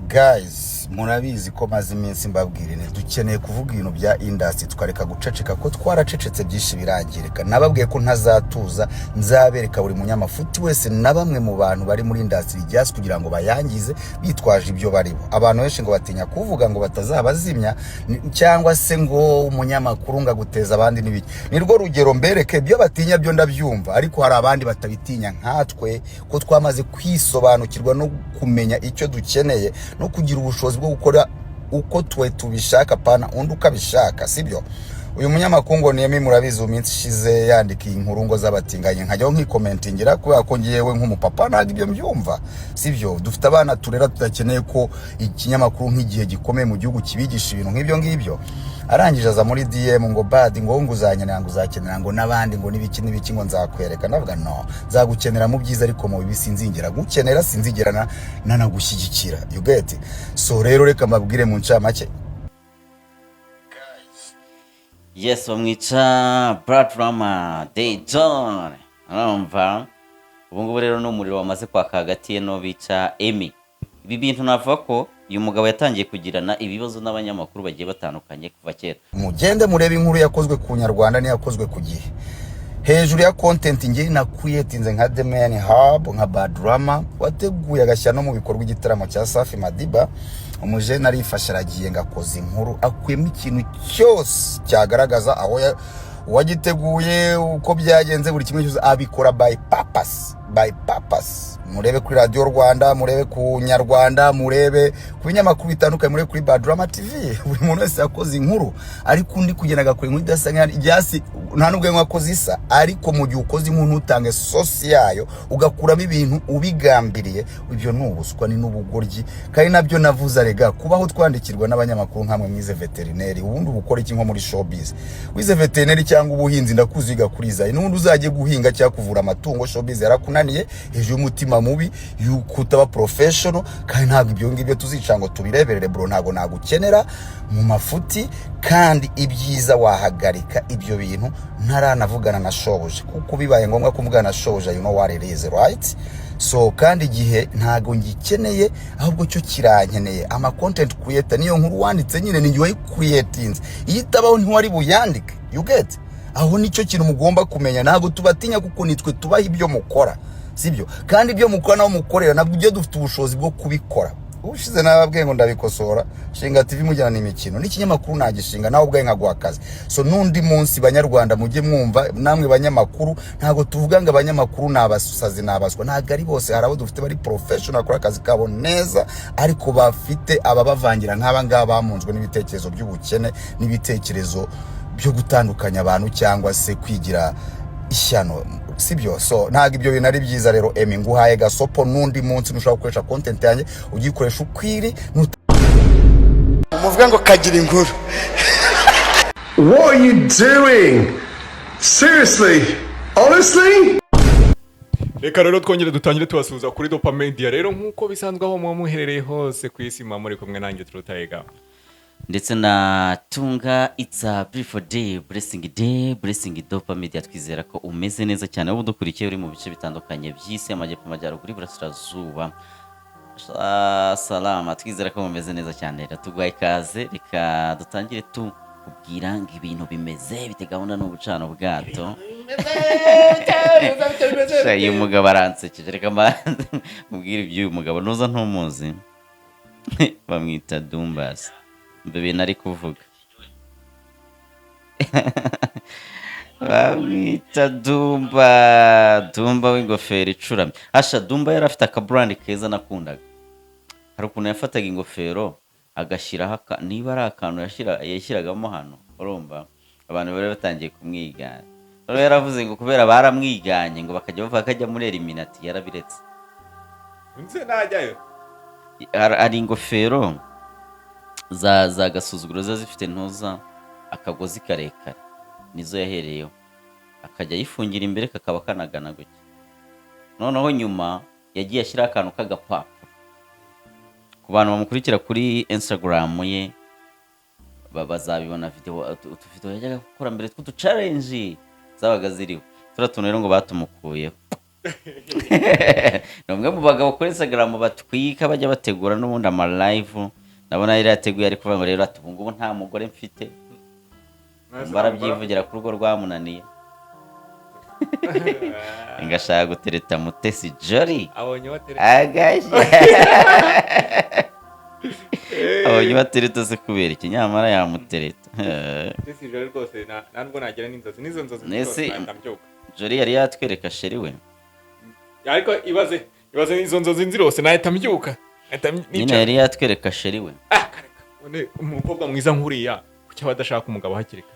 Guys, murabizi ko maze iminsi mbabwira nti dukeneye kuvuga ibintu bya industry, tukareka guceceka, ko twaracecetse byinshi birangirika. Nababwiye ko ntazatuza, nzabereka buri munyamafuti wese na bamwe mu bantu bari muri industry just kugira ngo bayangize bitwaje ibyo barimo. Abantu benshi ngo batinya kuvuga ngo batazabazimya, cyangwa se ngo umunyamakuru ngo aguteza abandi n'ibiki. Nirwo rugero mbereke ibyo batinya byo ndabyumva, ariko hari abandi batabitinya nkatwe, ko twamaze kwisobanukirwa no kumenya icyo dukeneye no kugira ubushobozi bwo gukora uko twe tubishaka, pana undi ukabishaka, sibyo? Uyu munyamakuru ngo Niyemi, murabizi, mu minsi ishize yandika inkuru ngo z'abatinganyi, nkajyaho nkikomentingira, kubera ko ngewe nk'umupapa ntabwo ibyo mbyumva, sibyo? Dufite abana turera, tudakeneye ko ikinyamakuru nk'igihe gikomeye mu gihugu kibigisha ibintu nk'ibyo ngibyo. Arangije aza muri DM ngo bad, ngo uzankenera, ngo uzakenera, ngo n'abandi, ngo n'ibiki n'ibiki, ngo nzakwereka. Ndavuga: "No, nzagukenera mu byiza, ariko mu bibi sinzigera gukenera, sinzigera nanagushyigikira." You get it? So rero reka mbabwire mu ncamake. Yes, bamwica Badrama Day John. Urumva ubu ngubu rero ni umuriro wamaze kwaka hagati ye n'uwo bica Emmy. Ibi bintu navuga ko uyu mugabo yatangiye kugirana ibibazo n'abanyamakuru bagiye batandukanye kuva kera. Mugende murebe inkuru yakozwe ku Nyarwanda n'iyakozwe ku Gihe. Hejuru ya content ngiye nakwiyetinze nka The Man Hub, nka Badrama wateguye agashyira no mu bikorwa igitaramo cya Safi Madiba, umujene arifashe aragiye ngo akoze inkuru, akuyemo ikintu cyose cyagaragaza aho uwagiteguye, uko byagenze, buri kimwe cyose abikora by purpose, by purpose. Murebe kuri Radiyo Rwanda, murebe ku Nyarwanda, murebe ku binyamakuru bitandukanye, murebe kuri Badrama TV, buri muntu wese yakoze inkuru, ariko undi kugenda agakora inkuru idasa nk'iya nta nubwo yakoze isa. Ariko mu gihe ukoze inkuru ntutange source yayo, ugakuramo ibintu ubigambiriye, ibyo ni ubuswa, ni n'ubugoryi. Kandi nabyo navuze arega kubaho twandikirwa n'abanyamakuru nkamwe mwize veterineri. Ubundi uba ukora iki nko muri showbiz? Wize veterineri cyangwa ubuhinzi, ndakuziga kuri zayi, n'ubundi uzajye guhinga cyangwa kuvura amatungo. Showbiz yarakunaniye hejuru y'umutima mubi yuko utaba professional. Kandi ntabwo ibyo ngibyo tuzica ngo tubireberere, bro. Ntabwo nagukenera mu mafuti. Kandi ibyiza wahagarika ibyo bintu ntaranavugana na shobuja, kuko bibaye ngombwa kuvugana na shobuja, you know what it is, right? So kandi igihe ntago ngikeneye, ahubwo cyo kirankeneye. Ama content creator, niyo nkuru wanditse nyine ni njye wayicreatinze, iyo itabaho ntiwari buyandike, you get? Aho nicyo kintu mugomba kumenya. Ntabwo tubatinya, kuko nitwe tubaha ibyo mukora, sibyo? Kandi ibyo mukora naho mukorera nabwo ibyo dufite ubushobozi bwo kubikora. Ubushize nababwiye ngo ndabikosora, shinga TV mujyana imikino n'ikinyamakuru nagishinga, nawe ubwawe nkaguha akazi. So n'undi munsi, Banyarwanda, mujye mwumva namwe banyamakuru, ntabwo tuvuga ngo abanyamakuru ni abasazi, ni abaswa. Ntabwo ari bose. Hari abo dufite bari professional, bakora akazi kabo neza, ariko bafite ababavangira nk'aba ngaba bamunzwe n'ibitekerezo by'ubukene n'ibitekerezo byo gutandukanya abantu cyangwa se kwigira ishyano, sibyo? So ntabwo ibyo bintu ari byiza. Rero Emmy, nguhaye gasopo, n'undi munsi ntushobora gukoresha content yanjye, ugikoresha ukwiri. Umuvuga ngo kagira inkuru. What are you doing? Seriously? Honestly? Reka rero twongere dutangire tubasuhuza kuri Dopa Media. Rero nk'uko bisanzwe, aho muba muherereye hose ku isi, muba muri kumwe nanjye Turutayega. Ndetse na Tunga. It's a beautiful day, blessing day, blessing Dopa Media. Twizera ko umeze neza cyane wowe udukurikiye uri mu bice bitandukanye by'isi, amajyepfo, amajyaruguru, iburasirazuba. Salama, twizera ko mumeze neza cyane. Rero tuguhaye ikaze. Reka dutangire tukubwira ngo ibintu bimeze bite, gahunda ni ubucano bwato. Sha, uyu mugabo aransekeje. Reka mbanze mubwire iby'uyu mugabo, nuza ntumuzi, bamwita Dumbasi. Ibyo bintu ari kuvuga, bamwita Dumba, Dumba w'ingofero icuramye. Asha, Dumba yari afite akaburandi keza nakundaga. Hari ukuntu yafataga ingofero agashyiraho niba ari akantu yashyiragamo hano. Urumva abantu bari batangiye kumwigana. Rero yaravuze ngo kubera baramwiganye, ngo bakajya bavuga ko ajya muri Illuminati, yarabiretse. Nze najyayo. Hari ingofero za gasuzuguro ziba zifite ntuza akagozi karekare, nizo yahereyeho, akajya ayifungira imbere kakaba kanagana gutya. Noneho nyuma yagiye ashyiraho akantu k'agapapuro. Ku bantu bamukurikira kuri Instagram ye bazabibona video, utuvideo yajyaga gukora mbere tw'uduchallenge zabaga ziriho. Turiya tuntu rero ngo batumukuyeho. Ni umwe mu bagabo kuri Instagram batwika, bajya bategura n'ubundi ama live. Ndabona yari yateguye, ari kuvuga ngo rero ati: "Ubu ngubu nta mugore mfite." Barabyivugira ko urugo rwamunaniye, ngashaka gutereta Mutesi Jolly. Abonye batereta. Agashya, abonye batereta se kubera iki? Nyamara yamutereta. Mutesi Jolly rwose nta nubwo nagira n'inzozi n'izo nzozi Nese- zose nahita mbyuka. Jolly yari yatwereka chéri we. Ariko ibaze, ibaze izo nzozi nzirose nahita mbyuka, nahita Nyine nicara. yari yatwereka chéri we. Ah, kareka. None umukobwa mwiza nk'uriya, kuki aba adashaka umugabo hakiri kare?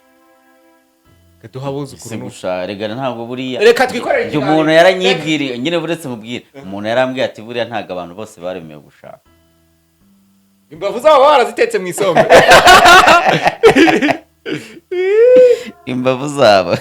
Kaduha abuzukuru. Se gushaka rega ntabwo buriya. Reka twikorere Ibyo ikiganiro. umuntu yaranyibwiriye nyine, buretse mubwire, umuntu yarambwiye ati: "Buriya ntabwo abantu bose baremewe gushaka." Imbavu zabo baba barazitetse mu isombe. Imbavu zabo.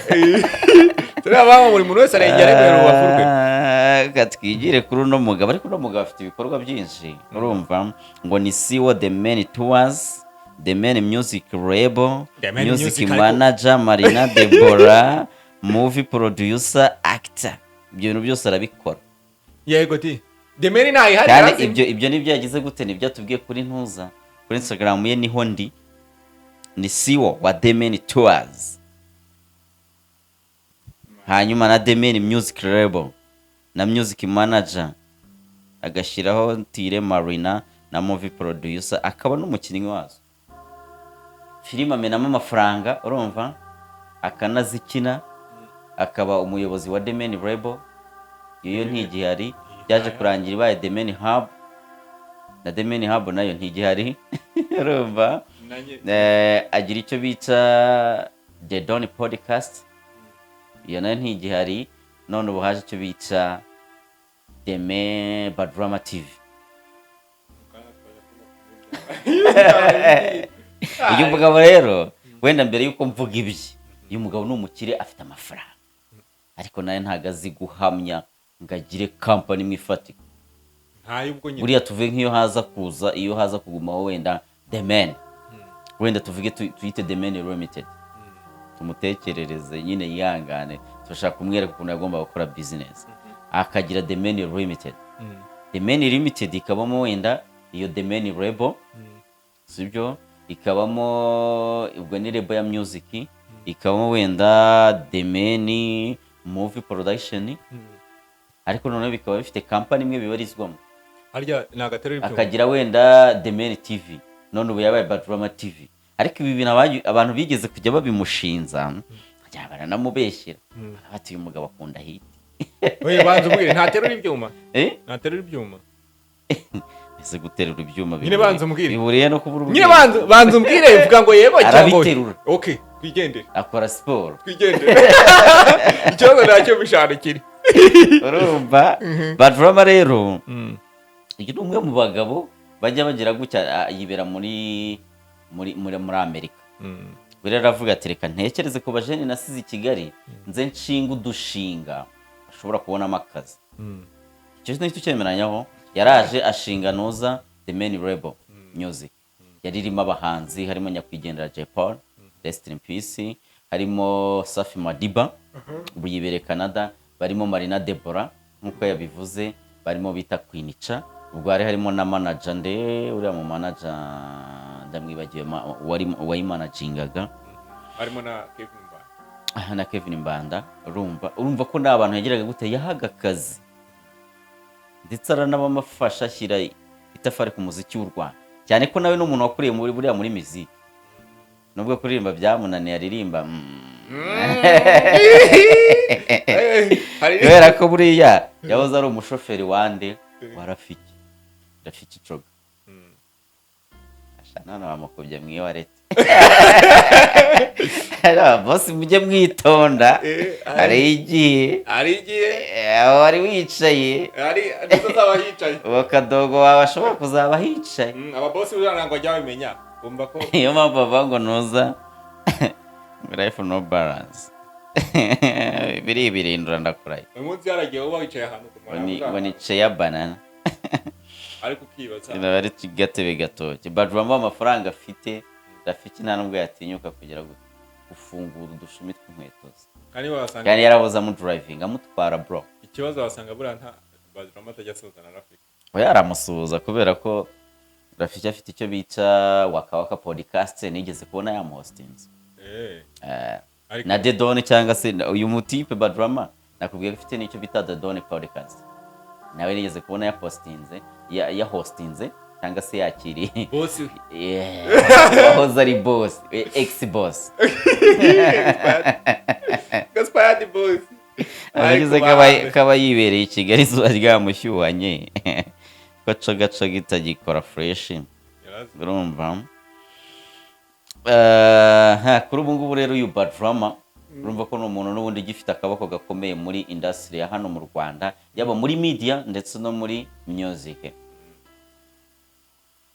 Turiya baba buri muntu wese arengera aremera urubavu rwe. Ah, reka twigire kuri uno mugabo. Ariko uno mugabo afite ibikorwa byinshi. Urumva ngo ni CEO The Mane Tours, The Mane Music Label, The Mane Music Music ariko- Manager, Marina Deborah, Movie Producer, Actor. Ibyo bintu byose arabikora. Yego di, The Mane ntayihari. Kandi yarazimye. ibyo nibyo yagize gute, nibyo atubwiye kuri ntuza, kuri Instagram ye niho ndi. Ni CEO wa The Mane Tours, hanyuma na The Mane Music Label na Music Manager, agashyiraho Tire Marina na Movie Producer, akaba n'umukinnyi wazo filime, amenamo amafaranga, urumva, akanazikina, akaba umuyobozi wa The Mane Label. Iyo ntigihari, byaje kurangira ibaye The Mane Hub, na The Mane Hub nayo ntigihari, urumva. Agira icyo bita The Don Podcast, iyo nayo ntigihari. None ubu haje icyo bita The Mane Badrama TV. Uyu mugabo rero, wenda mbere y'uko mvuga ibye, uyu mugabo ni umukire, afite amafaranga, ariko nawe ntabwo azi guhamya ngo agire company imwe ifatika. Ntayo ubwo nyine. Buriya tuvuge nk'iyo haza kuza, iyo haza kugumaho wenda The Mane, wenda tuvuge tuyite The Mane Limited, tumutekerereze nyine yihangane, turashaka kumwereka ukuntu yagomba gukora business, akagira The Mane Limited. The Mane Limited ikabamo wenda iyo The Mane Label, sibyo? Ikabamo ubwo ni label ya music, ikabamo wenda The Mane Movie Production, ariko noneho bikaba bifite company imwe bibarizwamo. Harya ni agaterura ibyuma. Akagira wenda The Mane TV, none ubu yabaye Badrama TV. Ariko ibi bintu abantu bigeze kujya babimushinza, baranamubeshyera bati: "Uyu mugabo akunda hit." Oya, banza umbwire, ntaterura ibyuma? Eh? Ntaterura ibyuma? Ese guterura ibyuma Nyine banza umbwire. bihuriye no kubura Nyine ubwenge? banza umbwire, vuga ngo yego cyangwa oya. Arabiterura. Okay, twigendere. Akora siporo. Twigendere, ikibazo ntacyo bishana kiri. Urumva, Badrama rero, uyu ni umwe mu bagabo bajya bagira gutya, yibera muri Amerika. Buriya aravuga ati: "Reka ntekereze ku bajene nasize i Kigali, nze nshinga udushinga ashobora kubonamo akazi." Icyo nicyo cyemeranyaho. Yaraje ashinga nuza The Mane Label Music, yari irimo abahanzi, harimo nyakwigendera Jay Polly, rest in peace, harimo Safi Madiba, ubu yibereye Canada, barimo Marina Deborah nk'uko yabivuze, barimo bita Queen Cha, ubwo hari harimo na manager nde, uriya mu manager ndamwibagiwe, wari wayimanagingaga. Harimo na Kevin Mbanda. Aha na Kevin Mbanda. Urumva ko nta bantu yagiraga gute, yahaga akazi, ndetse aranabamafasha, ashyira itafari ku muziki w'u Rwanda, cyane ko nawe n'umuntu wakuriye muri buriya muri muziki, nubwo kuririmba byamunaniye, aririmba Hari kubera ko buriya yahoze ari umushoferi wande, wa Rafiki, Rafiki Coga. Asha, none bamukubye mu iwarete. Bosi, mujye mwitonda. Hari igihe Hari igihe aho wari wicaye hari nizo zaba hicaye. Uwo kadogo wawe ashobora kuzaba hicaye. Ababosi buriya ntabwo bajya babimenya, bumva ko Niyo mpamvu bavuga ngo nuza life no balance, biri ibirindura, ndakuraye. Uyu munsi yaragiye, uba wicaye ahantu ku Ngo muhanda ni chair banana. Ariko ukibaza. Aba ari gatebe gatoki. Badrama, amafaranga afite, Rafiki nta nubwo yatinyuka kugira gute. Gufungura udushumi tw'inkweto ze. Kandi wasanga Kandi yarahoze amudrivinga, amutwara, bro. Ikibazo wasanga buriya nta Badrama atajya asuhuza na Rafiki. Oya, aramusuhuza kubera ko Rafiki afite icyo bita Waka Waka Podcast, nigeze kubona yamuhostinze. Ariko Na Dedone, cyangwa se uyu mutipe Badrama nakubwiye ko afite n'icyo bita Dedone Podcast, nawe nigeze kubona yapostinze, yahostinze cyangwa se yakiriye. Boss we. Yeah, wahoze ari boss, ex boss. Gaspard boss. Ageze Ariko kaba yibereye i Kigali, izuba ryamushyuhanye, ko cogacoga itagikora fresh. Urumva, kuri ubu ngubu rero uyu Badrama, urumva ko ni umuntu n'ubundi ugifite akaboko gakomeye muri industry ya hano mu Rwanda, yaba muri media ndetse no muri music.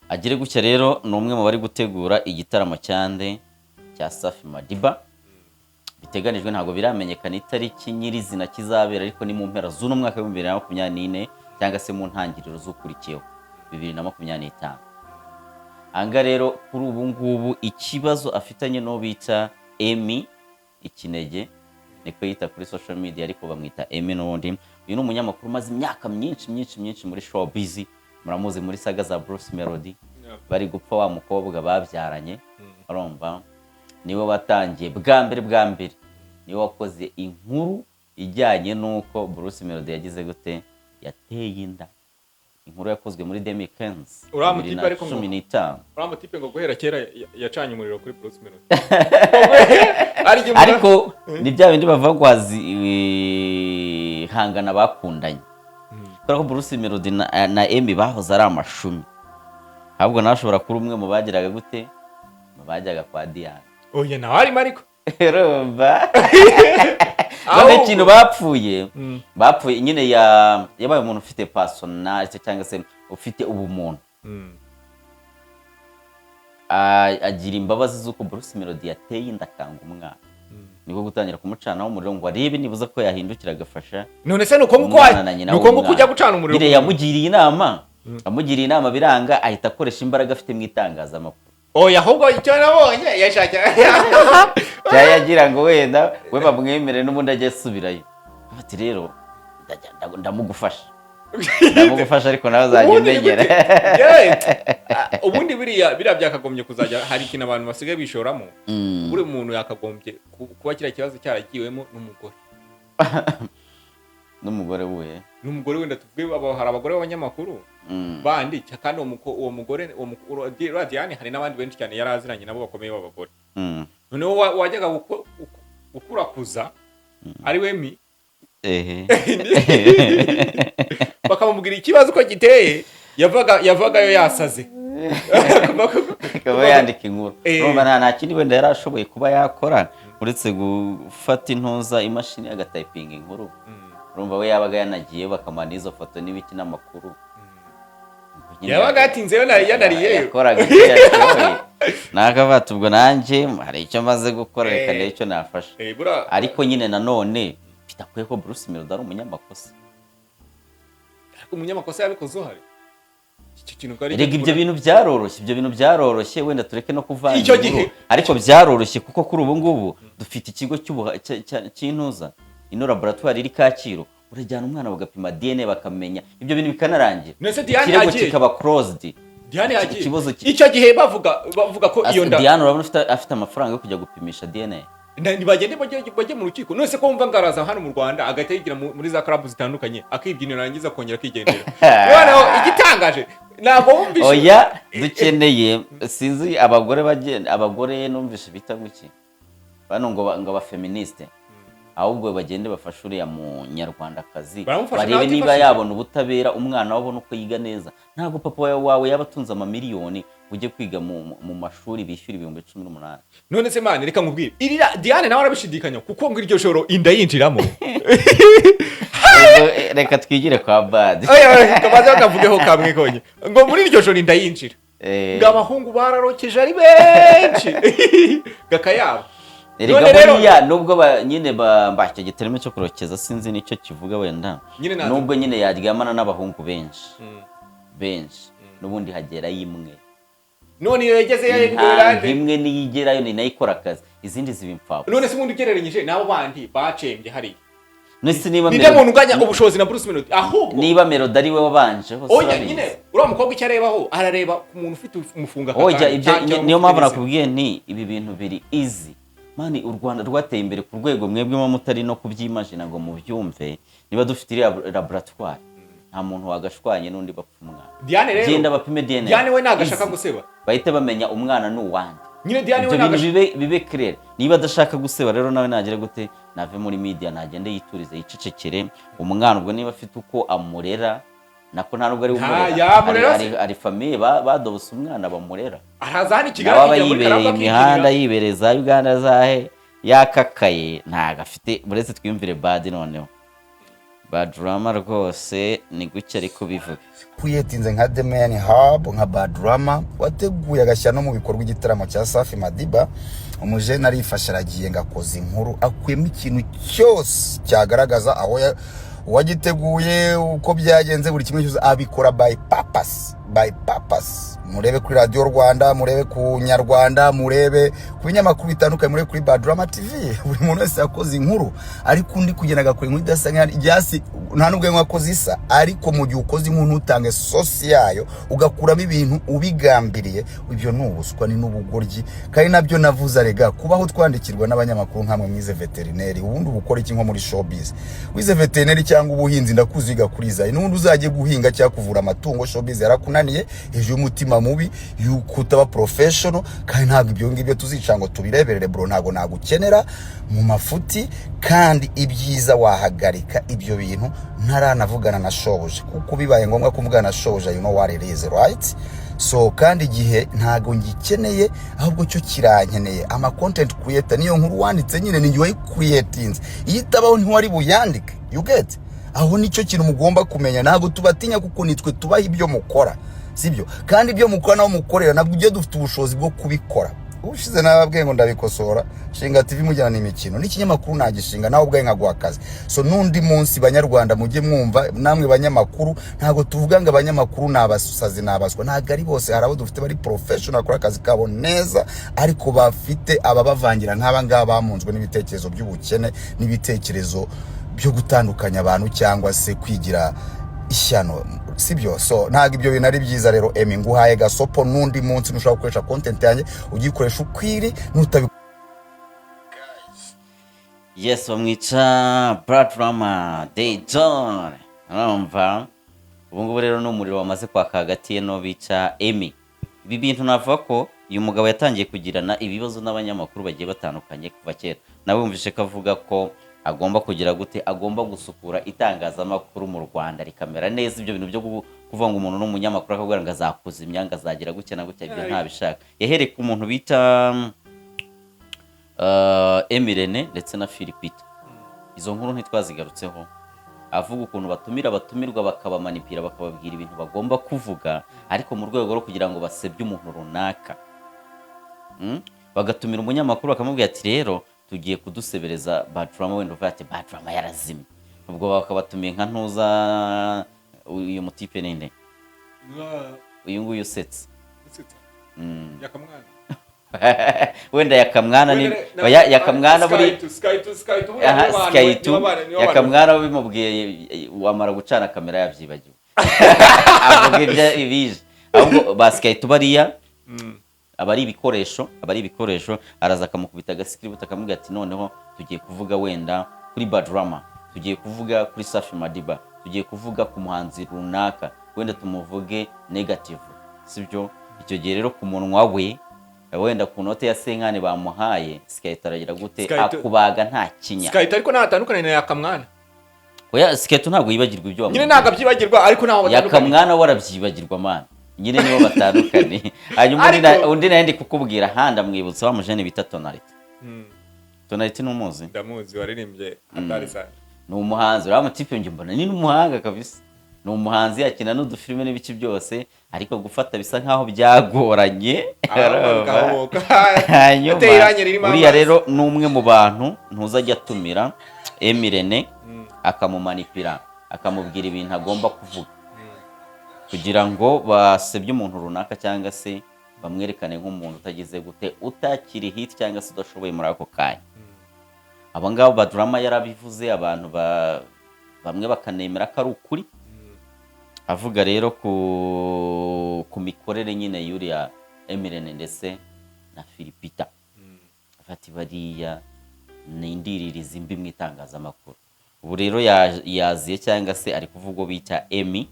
Agire gutya rero, ni umwe mu bari gutegura igitaramo cyande cya Safi Madiba biteganijwe. Ntabwo biramenyekana itariki nyirizina kizabera, ariko ni mu mpera z'uno mwaka wa 2024 cyangwa se mu ntangiriro z'ukurikiyeho, 2025. Anga rero kuri ubu ngubu ikibazo afitanye n'uwo bita Emmy Ikinege, niko yita kuri social media, ariko bamwita Emmy n'ubundi. Uyu ni umunyamakuru umaze imyaka myinshi myinshi myinshi muri showbiz. Muramuzi muri saga za Bruce Melody, bari gupfa wa mukobwa babyaranye. Urumva niwe watangiye bwa mbere, bwa mbere niwe wakoze inkuru ijyanye n'uko Bruce Melody yagize gute, yateye inda. Inkuru yakozwe muri 2015, Uriya bibiri mutipe na ariko ngo- cumi n'itanu. Uriya mutipe ngo guhera kera yacanye umuriro kuri Bruce Melody. Ari igihe Ariko ni bya bindi bavuga ngo hangana bakundanye, kubera ko Bruce Melody na Emmy bahoze ari amashumi. Ahubwo nawe ashobora kuba umwe mu bagiraga gute, mu bajyaga kwa Diane. Oya, nawe arimo ariko. Urumva Ahubwo- none ikintu bapfuye, bapfuye nyine yabaye umuntu ufite personality cyangwa se ufite ubumuntu. Agira imbabazi z'uko Bruce Melody yateye inda akanga umwana, nibwo gutangira kumucanaho umuriro ngo arebe nibuza ko yahindukira agafasha None se nuko nguko umwana na nyina nuko nguko w'umwana. ujya gucana umuriro? Nyine yamugiriye inama, amugiriye inama biranga, ahita akoresha imbaraga afite mu itangazamakuru. Oya, ahubwo icyo nabonye yashakira Cyangwa yagira ngo wenda we bamwemere n'ubundi ajye asubirayo. Ati rero ndamugufasha, ndamugufasha, ariko nawe azajya Ubundi ni umenyera. gute? Yewe, ubundi biriya byakagombye kuzajya hari ikintu abantu basigaye bishoramo. Buri muntu yakagombye kuba kiriya kibazo cyaragiwemo n'umugore. N'umugore we. N'umugore wenda tuvuge hari abagore b'abanyamakuru bandi, kandi uwo mugore, uwo uriya Diane, hari n'abandi benshi cyane yari aziranye nabo bakomeye b'abagore. Noneho wajyaga gukurakuza ari we mi bakamubwira ikibazo uko giteye, yavagayo yasaze. Akaba yandika inkuru. Urumva nta kindi wenda yari ashoboye kuba yakora uretse gufata intuza, imashini, agatayipinga inkuru. Urumva we yabaga yanagiye, bakamuha n'izo foto n'ibiki n'amakuru. Nyine Yabaga yatinzeyo yanariyeyo. Yakoraga icyo yashoboye, nakavuga ubwo nanjye hari icyo maze gukora, reka ndebe icyo nafasha. Ariko nyine nanone bidakwiye ko Bruce Melody ari umunyamakosa. Ariko umunyamakosa yabikoze uhari, icyo kintu ko ari Erega ibyo bintu byaroroshye, ibyo bintu byaroroshye, wenda tureke no kuvanga Icyo inkuru, gihe- ariko byaroroshye kuko kuri ubu ngubu dufite ikigo cy'intuza, ino laboratoire iri Kacyiru, urajyana umwana bagapima DNA, bakamenya, ibyo bintu bikanarangira. None se Diane Ikirego yagiye? kikaba closed. Diane yagiye. Ikibazo Icyo gihe bavuga ko iyo nda Diane urabona afite amafaranga yo kujya gupimisha DNA? Ntibagende bajye mu rukiko. None se ko wumva ngo araza hano mu Rwanda agahita yigira muri za club zitandukanye, akibyinira, yarangiza akongera akigendera? Noneho igitangaje ntabwo wumvishe. Oya, dukeneye, sinzi, abagore bagenda, abagore numvishe bita guki bano ngo abafeministe, ahubwo bagende bafashe uriya munyarwandakazi, Baramufasha, barebe nawe niba atifashije. yabona ubutabera, umwana we abona uko yiga neza. Ntabwo papa wawe yaba atunze amamiliyoni ujye kwiga mu mashuri bishyura 18,000. None se man, reka nkubwire, irira Diane nawe arabishidikanya, kuko ngo iryo joro inda yinjiramo. Ubwo, reka twigire kwa Badi. Oya, oya, kabanza bakavugeho kamwe konye ngo muri iryo joro inda yinjira, ngo abahungu bararokeje ari benshi gakayabo. Erega None rero- buriya nubwo nyine icyo gitereme cyo kurokeza sinzi nicyo kivuga wenda. Nyine Nubwo nyine yaryamana n'abahungu benshi benshi, n'ubundi hagerayo imwe. None iyo yagezeyo Intanga imwe niyo igerayo, ni nayo ikora akazi. Izindi ziba impfabusa. None se ubundi ugereranyije n'abo bandi bacembye hariya, Nese niba ninde muntu unganya ubushobozi na Bruce Melody ahubwo? Niba Melody ari we wabanje hose, Oya. urabizi. Nyine uriya mukobwa icyo arebaho, arareba ku muntu ufite umufunga aka Oya, kanya, ibyo cyangwa niyo mpamvu ufite nakubwiye nti ibi bintu biri easy, man. U Rwanda rwateye imbere ku rwego mwebwe muba mutari no kubyimagina ngo mubyumve. Niba dufite iriya laboratoire, nta muntu wagashwanye n'undi bapfa umwana. Diane rero, Genda bapime DNA. Diane we ntabwo ashaka Easy. guseba. Bahite bamenya umwana ni uwande. Nyine Diane we Ibyo ntabwo bintu bibe clair. Niba adashaka guseba rero, nawe nagere gute, nave muri media, nagende yiturize, yicecekere. Umwana ubwo niba afite uko amurera, nako nta nubwo ari we Nta, umurera. yamurera se. Hari famille badobose umwana bamurera. Araza hano i Kigali, Nawe aba akijya muri yibereye Karamba imihanda, akikinira. yibereye za Uganda, zahe, yakakaye, ntago afite. Uretse twiyumvire Bad. Noneho Badrama rwose ni gutya ariko bivuga. Creatinze nka The Man Hub, nka Badrama wateguye agashyira no mu bikorwa igitaramo cya Safi Madiba, umujene arifashe aragiye ngo akoze inkuru, akuyemo ikintu cyose cyagaragaza aho uwagiteguye, uko byagenze, buri kimwe cyose abikora by purpose, by purpose. Murebe kuri Radiyo Rwanda, murebe ku Nyarwanda, murebe ku binyamakuru bitandukanye, murebe kuri Badrama TV, buri muntu wese yakoze inkuru. Ariko undi kugenda agakora inkuru idasa nk'iya nta nubwo yakoze isa. Ariko mu gihe ukoze inkuru ntutange source yayo, ugakuramo ibintu ubigambiriye, ibyo ni ubuswa, ni n'ubugoryi. Kandi nabyo navuze arega kubaho twandikirwa n'abanyamakuru nkamwe mwize veterineri. Ubundi uba ukora iki nko muri showbiz? Wize veterineri cyangwa ubuhinzi, ndakuziga kuri zayi, n'ubundi uzajye guhinga cyangwa kuvura amatungo. Showbiz yarakunaniye hejuru y'umutima mubi yuko utaba professional. Kandi ntabwo ibyo ngibyo tuzica ngo tubireberere, bro. Ntabwo nagukenera mu mafuti. Kandi ibyiza wahagarika ibyo bintu ntaranavugana na shobuja, kuko bibaye ngombwa kuvugana na shobuja, you know what it is, right? So kandi igihe ntabwo ngikeneye, ahubwo cyo kirankeneye. Ama content creator, niyo nkuru wanditse nyine ni njye wayicreatinze. Iyo itabaho ntiwari buyandike, you get? Aho nicyo kintu mugomba kumenya. Ntabwo tubatinya, kuko nitwe tubaha ibyo mukora, sibyo? Kandi ibyo mukora naho mukorera, nabwo ibyo dufite ubushobozi bwo kubikora. Ubushize nababwiye ngo ndabikosora, shinga TV mujyana imikino n'ikinyamakuru, nagishinga nawe ubwawe nkaguha akazi. So n'undi munsi, Banyarwanda, mujye mwumva namwe banyamakuru, ntabwo tuvuga ngo abanyamakuru ni abasazi, ni abaswa. Ntabwo ari bose. Hari abo dufite bari professional, bakora akazi kabo neza, ariko bafite ababavangira nk'aba ngaba bamunzwe n'ibitekerezo by'ubukene n'ibitekerezo byo gutandukanya abantu cyangwa se kwigira ishyano, sibyo? So ntabwo ibyo bintu ari byiza. Rero Emmy, nguhaye gasopo. N'undi munsi nushobora gukoresha content yanjye, ugikoresha ukwiri nutabi Yes, bamwica Badrama Day John. Urumva ubu ngubu rero ni umuriro wamaze kwaka hagati ye n'uwo bica Emmy. Ibi bintu navuga ko uyu mugabo yatangiye kugirana ibibazo n'abanyamakuru bagiye batandukanye kuva kera. Nawe wumvise ko avuga ko agomba kugira gute, agomba gusukura itangazamakuru mu Rwanda rikamera neza. Ibyo bintu byo kuvuga ngo umuntu ni umunyamakuru akabwira ngo azakuzimya, ngo azagira gutya na gutya, ibyo ntabishaka. Yahereye ku muntu bita Emirene ndetse na Philipita. Izo nkuru ntitwazigarutseho, avuga ukuntu batumira abatumirwa, bakabamanipira, bakababwira ibintu bagomba kuvuga, ariko mu rwego rwo kugira ngo basebye umuntu runaka. Bagatumira umunyamakuru bakamubwira ati: "Rero tugiye kudusebereza Badrama." Wenda uvuga ati: "Badrama yarazimye." Ubwo bakabatumiye nka ntuza, uyu mutipe ninde, uyu nguyu usetse? Yakamwana. Wenda Yakamwana ni oya, Yakamwana buri aha Skytu. Yakamwana bimubwiye wamara gucana kamera yabyibagiwe, avuga ibyo ibije. Ahubwo ba Skytu bariya aba ari ibikoresho, aba ari ibikoresho. Araza akamukubita agascript, akamubwira ati: "Noneho tugiye kuvuga wenda kuri Badrama, tugiye kuvuga kuri Safi Madiba, tugiye kuvuga ku muhanzi runaka, wenda tumuvuge negative," sibyo? Icyo gihe rero ku munwa we, wenda ku note ya senkani bamuhaye, Skytu aragira gute? Akubaga nta kinya. Skype ariko ntatandukanye na Yakamwana. Oya, Skytu ntabwo yibagirwa ibyo Nyine wamubwiye. Ntabwo abyibagirwa, ariko ntaho batandukanye. Yakamwana we arabyibagirwa, man. Nyine nibo batandukanye. Hanyuma undi undi nawe ndi kukubwira handi, amwibutsa wa mujene bita Tonalite. Tonalite ntumuzi? Ndamuzi, waririmbye Hatari Sana. Ni umuhanzi uriya mutipe, njye mbona ni n'umuhanga kabisa. Ni umuhanzi, akina n'udufilime n'ibiki byose, ariko gufata bisa nkaho byagoranye. Gahoboka. Hanyuma Yateye irangi ririmo uriya amazi. rero ni umwe mu bantu ntuzajya atumira Emirene, akamumanipira, akamubwira ibintu agomba kuvuga kugira ngo basebye umuntu runaka cyangwa se Bamwerekane nk'umuntu utagize gute, utakiri hit cyangwa se udashoboye muri ako kanya. Abo ngabo Badrama yarabivuze, abantu bamwe bakanemera ko ari ukuri. Avuga rero ku mikorere nyine y'uriya M Irene ndetse na Phil Peter, afata bariya ni indiririzi mbi mu itangazamakuru. Ubu rero yaziye cyangwa se ari kuvuga uwo bita Emmy.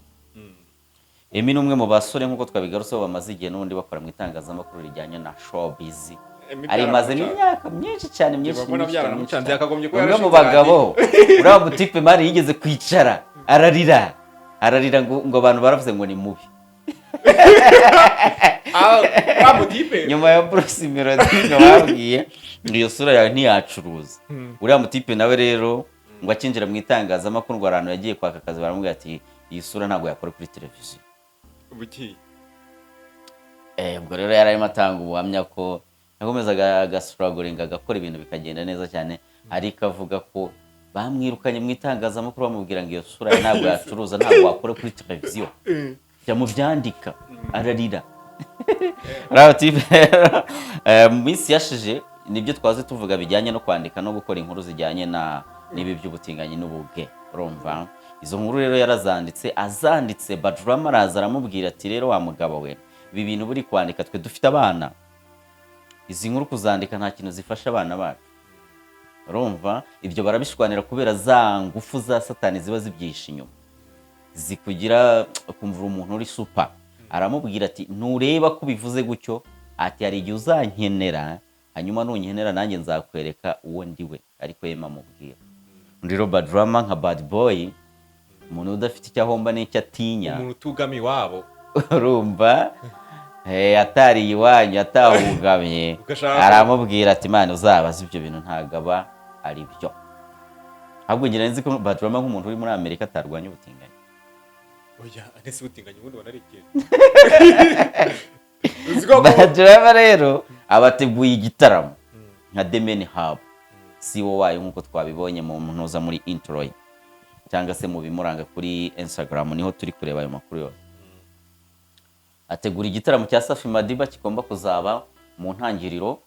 Emmy ni umwe mu basore, nk'uko twabigarutseho, bamaze igihe n'ubundi bakora mu itangazamakuru rijyanye na showbiz. Emmy Arimazemo byaramucanze. imyaka myinshi cyane, myinshi, Mbona myinshi cyane, myinshi byaramucanze, cyane. yakagombye kuba Umwe mu yarashinze bagabo, uriya mutipe man, yigeze kwicara ararira, ararira ngo abantu baravuze ngo ni mubi. Ah, wa mutipe. Nyuma ya Bruce Melody ngo babwiye ngo iyo sura yawe ntiyacuruza. Uriya mutipe nawe rero ngo akinjira mu itangazamakuru, ngo ahantu yagiye kwaka akazi baramubwira ati: "Iyi sura ntabwo yakora kuri televiziyo." Buki. Ubwo rero yari arimo atanga ubuhamya ko yakomezaga agastrugglinga, agakora ibintu bikagenda neza cyane, ariko avuga ko bamwirukanye mu itangazamakuru bamubwira ngo iyo sura ye ntabwo yacuruza, ntabwo wakora kuri televiziyo, jya mu byandika. Ararira uriya type rero. Mu minsi yashize nibyo twaze tuvuga bijyanye no kwandika no gukora inkuru zijyanye na n'ibi by'ubutinganyi n'ubuge. Urumva izo nkuru rero yarazanditse, azanditse Badrama araza aramubwira ati: "Rero wa mugabo we, ibi bintu buri kwandika, twe dufite abana, izi nkuru kuzandika nta kintu zifasha abana bacu." Urumva ibyo barabishwanira kubera za ngufu za Satani ziba zibyihishe inyuma, zikugira ukumva uri umuntu uri super. Aramubwira ati: "Ntureba ko ubivuze gutyo?" Ati: "Hari igihe uzankenera, hanyuma nunkenera nanjye nzakwereka uwo ndi we." Ariko yema amubwira. Undi rero Badrama nka bad boy, umuntu udafite icyo ahomba n'icyo atinya, Umuntu utugama iwabo. Urumva, atariye iwanyu atahugamye, aramubwira ati: "Imana uzabaze ibyo bintu, ntabwo aba ari byo." Ahubwo ngira nzi ko Badrama nk'umuntu uri muri Amerika atarwanya ubutinganyi. Oya, ese ubutinganyi ubundi ubona ari ikintu? Uzi ko Badrama rero abateguye igitaramo nka The Mane Hub, CEO wayo, nk'uko twabibonye mu ntuza muri intro ye cyangwa se mu bimuranga kuri Instagram, niho turi kureba ayo makuru yose. Ategura igitaramo cya Safi Madiba kigomba kuzaba mu ntangiriro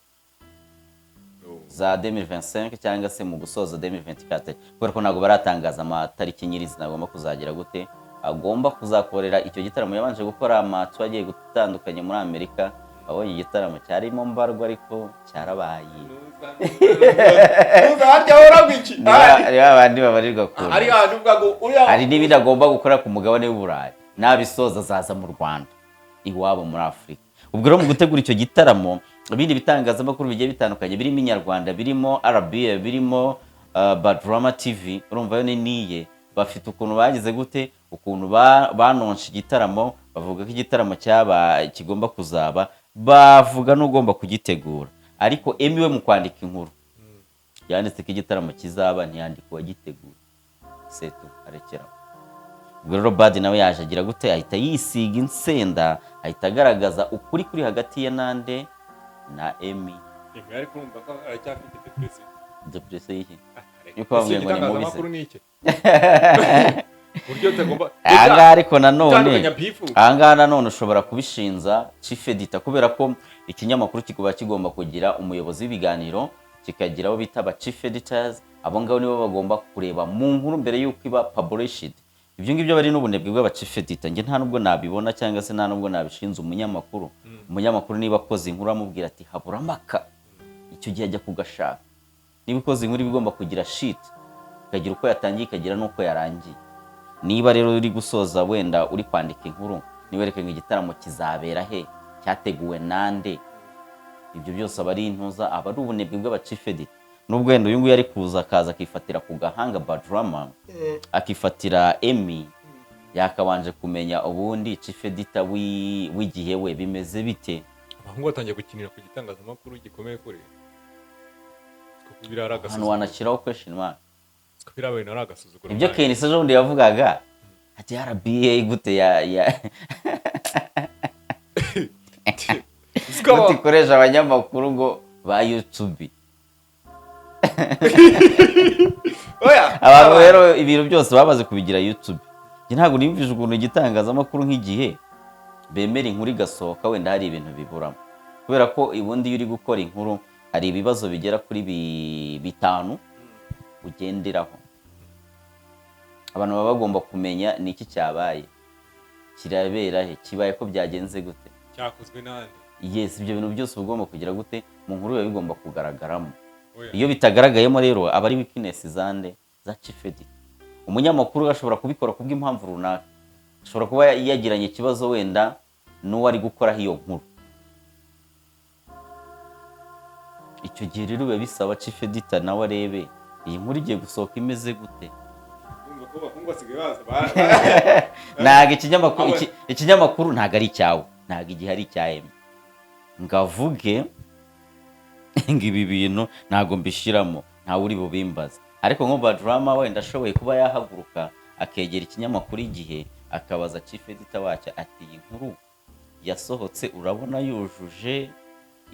za 2025 cyangwa se mu gusoza 2024, kubera ko ntabwo baratangaza amatariki nyirizina agomba kuzagira gute, agomba kuzakorera icyo gitaramo. Yabanje gukora amatu agiye gutandukanye muri Amerika, abonye igitaramo cyarimo mbarwa ariko cyarabaye. Nuza harya ahora iki? Ni ba bandi babarirwa kure. Ari ahantu uvuga ngo uriya. Hari n'ibindi agomba gukora ku mugabane w'Uburayi, nabisoza azaza mu Rwanda, iwabo muri Afurika. Ubwo rero mu gutegura icyo gitaramo, ibindi bitangazamakuru bigiye bitandukanye birimo Inyarwanda, birimo RBA, birimo Badrama TV, urumva yo ni niye, bafite ukuntu bagize gute, ukuntu banonshe igitaramo, bavuga ko igitaramo cyaba kigomba kuzaba, bavuga n'ugomba kugitegura. Ariko Emmy we mu kwandika inkuru yanditse ko igitaramo kizaba, ntiyandika uwagiteguye, setu arekeraho. Ubwo rero Badi nawe yaje agira gute, ahita yisiga insenda, ahita agaragaza ukuri kuri hagati ye nande, na Emmy. Emmy ariko urumva ko aracyafite depression. Depression y'iki? Yuko Yuko bamubwiye ngo ni mubi se? Igitangazamakuru ni iki? Uburyo utagomba Ahangaha ariko nanone, gutandukanya beef. ahangaha nanone ushobora kubishinza chief editor, kubera ko ikinyamakuru kikuba kigomba kugira umuyobozi w'ibiganiro, kikagira abo bita aba chief editors. Abo ngabo nibo bagomba kureba mu nkuru mbere y'uko iba published. Ibyo ngibyo bari n'ubunebwe bw'aba chief editor. Njye nta nubwo nabibona cyangwa se nta nubwo nabishinze umunyamakuru. Umunyamakuru niba akoze inkuru, amubwira ati: "Habura amaka," icyo gihe ajya kugashaka. Niba ukoze inkuru, iba igomba kugira shit, ikagira uko yatangiye, ikagira n'uko yarangiye. Niba rero uri gusoza, wenda uri kwandika inkuru, niwereke ngo igitaramo kizabera he, cyateguwe nande, ibyo byose aba ari intuza, aba ari ubunebwe bw'aba chief editor. Nubwo wenda uyu nguyu ari kuza akaza akifatira ku gahanga Badrama, akifatira Emmy, yakabanje kumenya ubundi chief editor w'igihe we bimeze bite. Abahungu batangiye gukinira ku gitangazamakuru gikomeye kure. Biriya ari Hano agasuzuguro. wanashyiraho question mark. Biriya bintu ari agasuzuguro. Ibyo Kenisi ejo bundi yavugaga ati: "RBA gute ya gute ikoresha abanyamakuru ngo ba YouTube?" Oya. Abantu rero ibintu byose bamaze kubigira YouTube. Njye ntabwo niyumvise ukuntu igitangazamakuru nk'igihe Bemera inkuru igasohoka wenda hari ibintu biburamo, kubera ko ubundi iyo uri gukora inkuru hari ibibazo bigera kuri 5 ugenderaho. Abantu baba bagomba kumenya ni iki cyabaye, kirabera he, kibaye ko byagenze gute, cyakozwe n'andi. Yes, ibyo bintu byose uba ugomba kugira gute, mu nkuru biba bigomba kugaragaramo. Oya. Iyo bitagaragayemo rero aba ari weakness zande? Za chief editor. Umunyamakuru ashobora kubikora kubw'impamvu runaka, ashobora kuba yagiranye ikibazo wenda n'uwo ari gukoraho iyo nkuru. Icyo gihe rero biba bisaba chief editor nawe arebe iyi nkuru igiye gusohoka imeze gute. Urumva ko abahungu basigaye baza Ntabwo ikinyamakuru Awe. Ikinyamakuru ntabwo ari icyawe, ntabwo igihe ari icya Emmy ngo avuge ngo ibi bintu ntabwo mbishyiramo, ntawe uri bubimbaze. Ariko nko Badrama wenda ashoboye kuba yahaguruka akegera ikinyamakuru Igihe, akabaza chief editor wacyo ati: "Iyi nkuru yasohotse urabona yujuje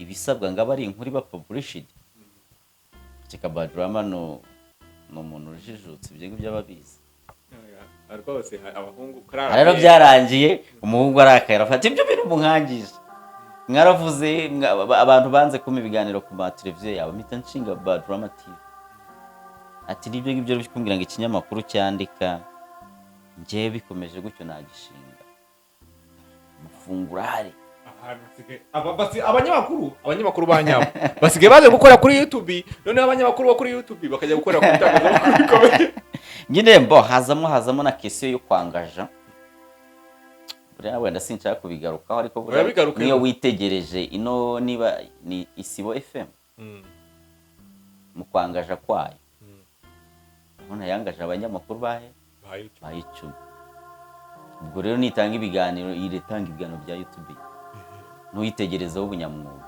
ibisabwa ngo abe ari inkuru iba published?" Keka Badrama ni umuntu ujijutse, ibyo ngibyo aba abizi. Oya, rwose abahungu Aha rero byarangiye umuhungu arakaye, arafata ibyo bintu munkangije, mwaravuze abantu banze kumpa ibiganiro ku ma televiziyo yawe, mpita nshinga Badrama TV. Ati: "Nibyo ngibyo uri kumbwira ngo ikinyamakuru cyandika, njyewe bikomeje gutyo nagishinga mufungurare." Ahantu hasigaye abanyamakuru ba nyabo basigaye baje gukora kuri YouTube, noneho abanyamakuru bo kuri YouTube bakajya gukora ku bitangazamakuru bikomeye. Nyine mbo hazamo na question yo kwangaja. Buriya wenda sinshaka kubigarukaho, ariko buriya Urabigarukaho. niyo witegereje ino, niba ni Isibo FM, mu kwangaja kwayo urabona yangaje abanyamakuru bahe? Ba YouTube. Ba 10. Ubwo rero nitanga ibiganiro, iretanga ibiganiro bya YouTube, ntuyitegerezeho ubunyamwuga.